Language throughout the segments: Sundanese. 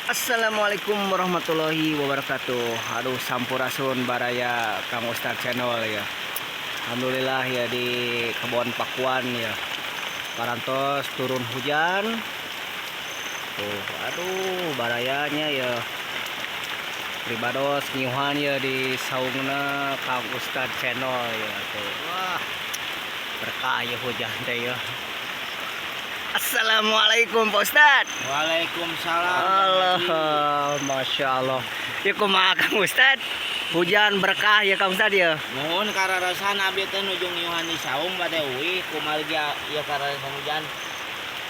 Assalamualaikum warahmatullahi wabarakatuh. Aduh, sampurasun baraya Kang Ustadz Channel ya. Alhamdulillah ya, di Kebon Pakuan ya. Parantos turun hujan. Tuh, aduh, barayanya ya. Pribados ngiuhan ya di saungna Kang Ustadz Channel ya tuh. Wah, berkah ya hujan teh ya. Assalamualaikum, Pak Ustadz. Waalaikumsalam. Allah, Masya Allah. Ya, kumaha, Kang Ustad? Hujan berkah ya, Kang Ustad, ya. Muhun, karaosan abdi teh nuju ngiuhan di saung bade uih kumargi ieu karaosan hujan.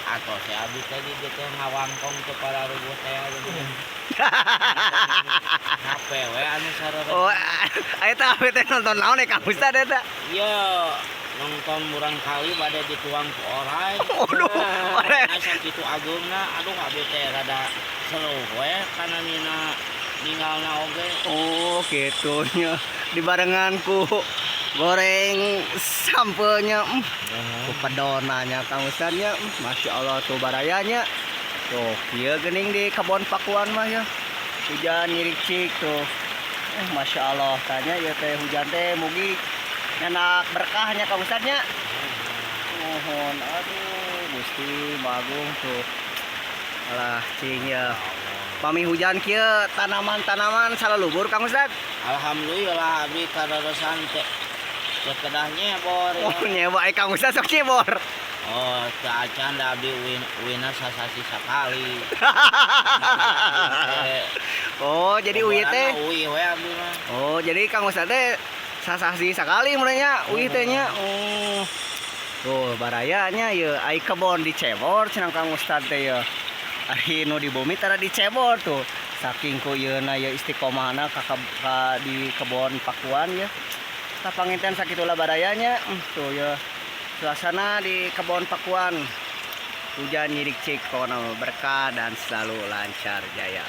Atau si abdi teh di dieu teh ngawangkong teu pararuguh teh gitu. HP we anu sarere. Oh, eta abdi teh nonton naon ya, Kang Ustad, eta? Ieu nonton murangkalih bade dituang ku orai. Waduh, orai. Nah, sakitu ageungna, aduh, abdi teh rada seru we kana nina ninggalna oge. Oh, gitu nya. Dibarengan ku goreng sampelnya, ku pedonanya Kang Ustad nya. Masya Allah tuh barayanya. Tuh, kieu geuning di Kebon Pakuan mah ya. Hujan nyiricik tuh. Masya Allah, tanya ya teh hujan teh mugi nyandak berkahnya, Kang Ustad, nya. Mohon, aduh, Gusti Magung tuh. Alah, cing ya. Pami hujan kieu tanaman-tanaman salalubur, Kang Ustad. Alhamdulillah, abdi karaosan teh teu kedah nyebor ya. Oh, nyebor, Kang Ustad sok nyebor. Oh, teu acan da abdi uihna sasasi sakali. Oh, jadi uih teh. Uih we abdi mah. Oh, jadi Kang Ustad teh sasasi sakali mun nya uih teh nya. Oh. Tuh, barayanya ya ai kebon dicebor cenah Kang Ustad teh ya. Ari nu di bumi tara dicebor tuh. Saking ku yeuna ya istiqomahna ka di Kebon Pakuan ya. Tah, panginten sakitulah barayanya. Tuh ya. Suasana di Kebon Pakuan. Hujan nyirikcik, pokoknya berkah dan selalu lancar jaya.